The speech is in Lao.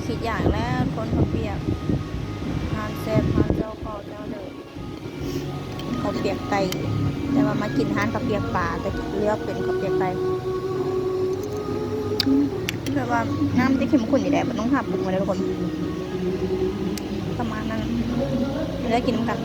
ຄິດຢາກແລ້ວ ຄົນເຂົາປຽກ ຮ້ານແຊບ ຮ້ານເຈົ້າເຂົ້າເຈົ້າເດີ ເຂົ້າປຽກໄກ່ ແຕ່ວ່າມາກິນຮ້ານເຂົ້າປຽກປາ ແຕ່ເລືອກເປັນເຂົ້າປຽກໄກ່ ແບບວ່ານ້ຳຈະເຂັ້ມຂຸ້ນຢູ່ແດ່ ບໍ່ຕ້ອງຖ້າປຸງເລີຍທຸກຄົນ ປະມານນັ້ນ ມາເດີ ກິນນຳກັນ.